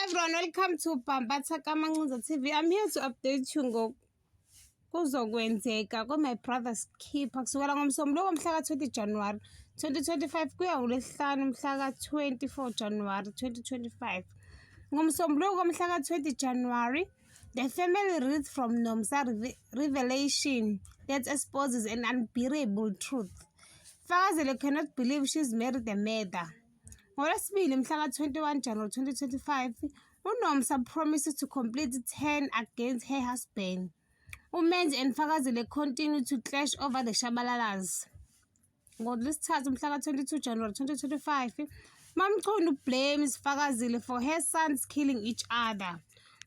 everyone, welcome to Bambatha Mancuza TV. I'm here to update you kuzokwenzeka My Brother's Keeper kusukela ngomsombuluko mhla ka-20 January 2025 kuya ngolwesihlanu mhla ka-24 January 2025. Ngomsombuluko mhla ka-20 January, the family reads from Nomsa revelation that exposes an unbearable truth. Fakazile cannot believe she's married a murderer. NgoLwesibili mhla ka-21 January 2025, uNomsa promises to complete 10 against her husband. uMenzi and Fakazile continue to clash over the Shabalalas. NgoLwesithathu mhla ka-22 January 2025, MaMchunu blames Fakazile for her sons killing each other.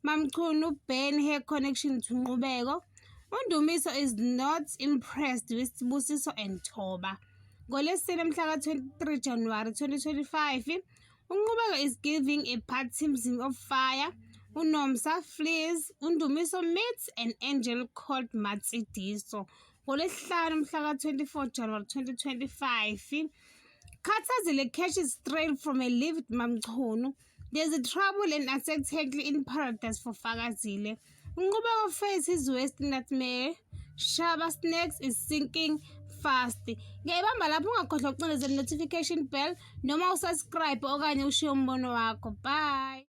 MaMchunu bans her connection to Nqubeko. uNdumiso is not impressed with Busiso and Thoba. NgoLwesine mhla ka-23 January 2025, uNqubeko is giving a baptism of fire. uNomsa flees. uNdumiso meets an angel called Matsidiso. NgoLwesihlanu mhla ka-24 January 2025, Khathazile catches trail from a livid MaMchunu. There's a trouble and uncertainty in paradise for Fakazile. uNqubeko faces his worst nightmare. Shaba Snakes is sinking fast. Ngiyayibamba lapho, ungakhohlwa ukucindezela notification bell noma usubscribe okanye ushiye umbono wakho. Bye.